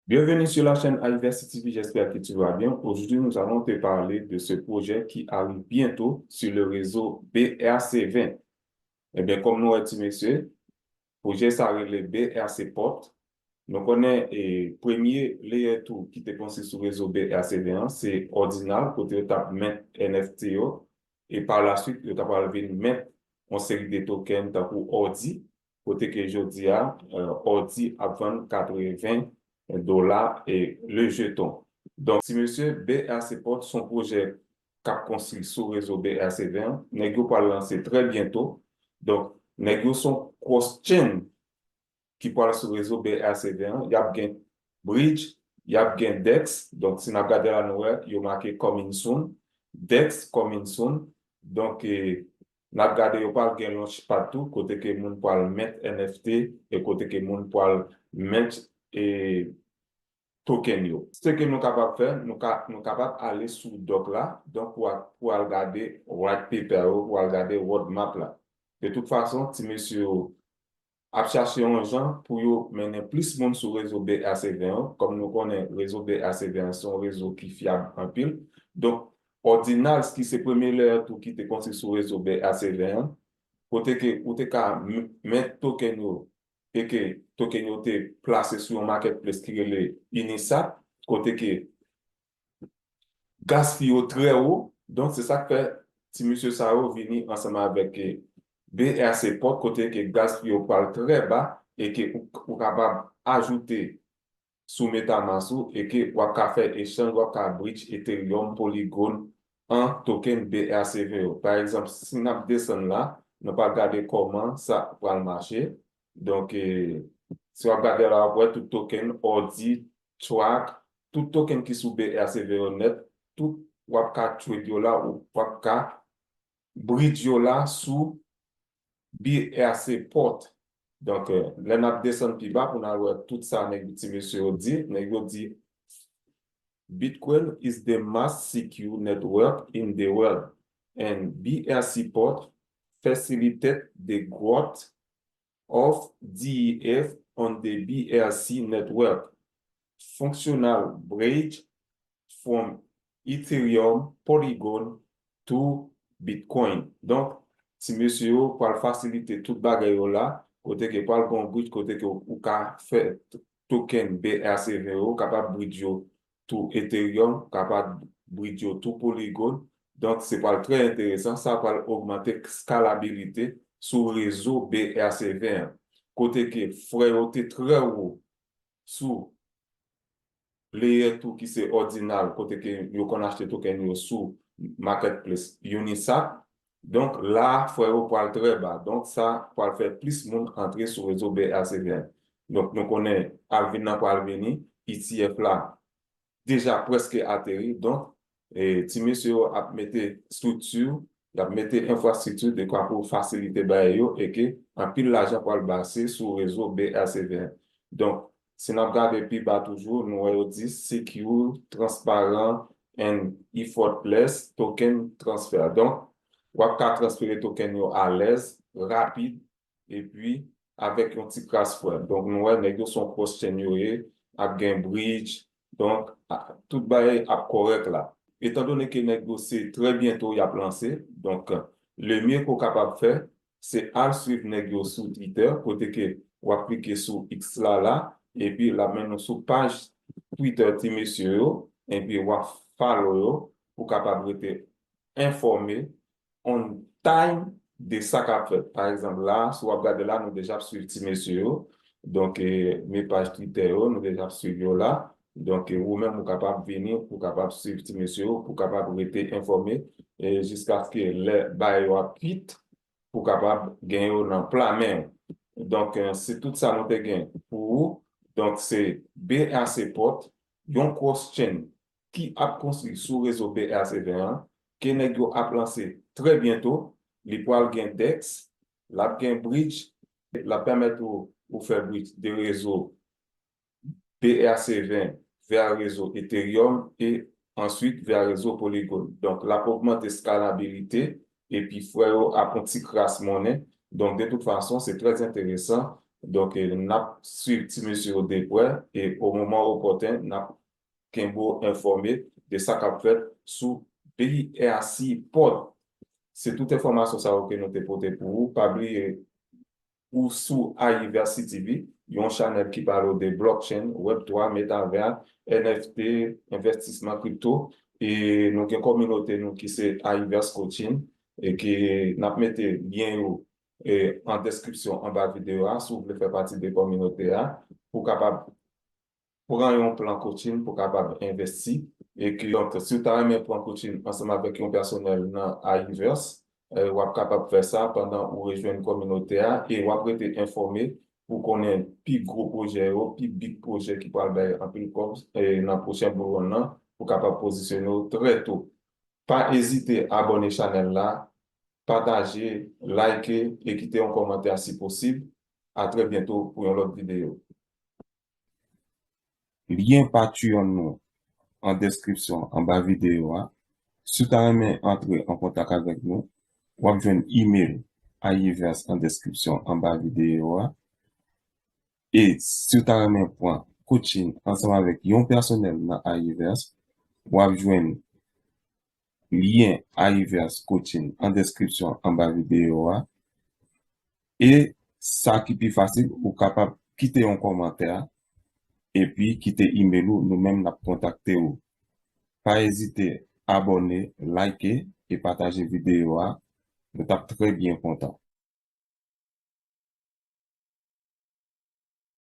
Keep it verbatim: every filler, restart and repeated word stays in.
Bienvenue sur la chaîne Alivers T V, j'espère que tu vas bien. Aujourd'hui, nous allons te parler de ce projet qui arrive bientôt sur le réseau B R C vingt. Ebyen, kòm nou wè, ti mesye, pwojè sa rele B R C Port. Nou konnen, e, premye layer two ki te konstwi sou rezo B R C vingt an, se Ordinal, kote yo t ap mint N F T yo, e pa la swit, yo ta pral vin mint yon seri de token tankou Ordi, kote ke jodi a, e, Ordi ap vann katreven dola e le jeton. Donk, ti mesye, B R C Port se yon pwojè k ap konstwi sou rezo B R C vingt an. Nèg yo pral lanse trè byento. Donk, nèg yo se yon cross chain ki pral sou rezo B R C vingt an. Y ap gen bridge, y ap gen dex. Donk, si n ap gade la, nou wè, yo make coming soon. Dex coming soon. Donk, e, n ap gade yo pral gen launchpad tou, kote ke moun pral mint N F T, e kote ke moun pral mint, e, token yo. Se ke nou kapab fè, nou ka, nou kapab ale sou doc la, donk pou a, pou al gade white paper yo, pou al gade roadmap la. De tout fason, ti mesye yo ap chache yon jan pou yo mennen plis moun sou rezo B R C vingt yo. Kòm nou konnen, rezo B R C vingt se yon rezo ki fyab anpil. Donk, Ordinals ki se premye layer two ki te konstwi sou rezo B R C vingt an, kote ke ou te ka m-, mint token yo, e ke token yo te plase sou yon marketplace ki rele Unisat, kote ke gas fi yo trè wo. Donk, se sa k fè ti mesye sa yo vini ansanm avèk, e, B R C Port, kote ke gas fi yo pral trè ba, e ke ou, ou kapab ajoute sou MetaMask ou, e ke w ap ka fè echanj, w ap ka bridge Ethereum, Polygon, an token B R C vingt yo. Pa egzanp, si n ap desann la, nou pral gade kòman sa pral mache. Donk, e, si w ap gade la, w ap wè tout token, Ordi, Track, tout token ki sou B R C vingt yo nèt, tout w ap ka trade yo la, ou w ap ka bridge yo la sou B R C Port. Donk, e, lè n ap desann pi ba pou n al wè tout sa nèg ti mesye yo di, nèg yo di, Bitcoin is the most secure network in the world, and B R C Port facilitate the growth of D E F on the B R C network. Functional bridge from Ethereum, Polygon to Bitcoin. Donk, ti mesye yo pral fasilite tout bagay yo la, kote ke pral gon bridge, kote ke ou ka fè token B R C vingt yo, kapab bridge yo to Ethereum, kapab bridge yo to Polygon. Donk, se pral trè enteresan, sa pral ogmante scalabilité sou rezo B R C vingt an. Kote ke frè yo te trè wo sou layer two ki se Ordinal, kote ke yo konn achte token yo sou marketplace Unisat. Donk, la, frè yo pral trè ba. Donk, sa pral fè plis moun antre sou rezo B R C vingt. Donk, nou konnen Alvin nan pral vini, E T F la deja prèske ateri. Donk, e, ti mesye yo ap mete estrikti, y ap mete enfrastrikti de kwa pou fasilite bagay yo, e ke anpil lajan pral pase sou rezo B R C vingt. Donk, si n ap gade pi ba toujou, nou wè yo di secure, transparent and effortless token transfer. Donk, w ap ka transfere token yo alèz, rapid, epi avèk yon ti kras frè. Donk, nou wè nèg yo se yon cross chain yo ye, ap gen bridge, donk, a, tout bagay ap kòrèk la. Etandone ke nèg yo se trè byento y ap lanse, donk, le mieux ke w kapab fè, se al swiv nèg yo sou Twitter, kote ke w ap klike sou X la la, epi l ap mennen w sou paj Twitter ti mesye yo, epi w ap follow yo pou w kapab rete enfòme on time de sa k ap fèt. Pa egzanp, la, si w ap gade la, nou deja ap swiv ti mesye yo. Donk, e, men paj Twitter yo, nou deja ap swiv yo la. Donk, e, ou menm, ou kapab vini, ou kapab swiv ti mesye yo, pou w kapab rete enfòme, e, jiskaske lè bagay yo ap kwit, pou w kapab gen yo nan pla men w. Donk, e, se tout sa nou te gen pou ou. Donk, se B R C Port, yon cross chain ki ap konstwi sou rezo B R C vingt an, ke nèg yo ap lanse trè byento. Li pral gen dex, l ap gen bridge, l ap pèmèt ou, ou fè bridge de rezo B R C vingt vè rezo Ethereum e answit vè rezo Polygon. Donk, l ap ogmante scalabilité epi frè yo ap yon ti kras monnen. Donk, de tout fason, se trè enteresan Donk, e, n ap swiv ti mesye yo de prè e o moman opòten, n ap kenbe w enfòme de sa k ap fèt sou B R C Pod. Se tout enfòmasyon sa yo ke nou te pote pou ou. Pa bliye, ou sou Ayiverse C T V, yon chanèl ki pale w de blockchain, web twa, metavers, N F T, envestisman kripto. E nou gen kominote nou ki se Ayiverse Coaching, e ke n ap mete lyen yo, e, an deskripsyon anba videyo a, si w vle fè pati de kominote a, pou w kapab pran yon plan coaching pou w kapab envesti. E ke, donk, si w ta renmen pran coaching ansanm avèk yon pèsonèl nan Ayiverse, e, w ap kapab fè sa pandan ou rejwenn kominote a e w ap rete enfòme pou konnen pi gwo pwojè yo, pi big pwojè ki pral bay anpil kòb, e, nan pwochen Bull Run nan, pou kapab pozisyone w trè to. Pa ezite abòne chanèl la, pataje, like e kite yon kòmantè si posib. A trè byento pou yon lòt videyo. Lyen Patreon nou an deskripsyon anba videyo a. Si w ta renmen antre an kontak avèk nou, w ap jwenn email Ayiverse an deskripsyon anba videyo a. E si w ta renmen pran coaching ansanm avèk yon pèsonèl nan Ayiverse, w ap jwenn lyen Ayiverse Coaching an deskripsyon anba videyo a. E sa ki pi fasil, ou kapab kite yon kòmantè epi kite email ou, nou menm n ap kontakte ou. Pa ezite abòne, like e pataje videyo a. Nou t ap trè byen kontan.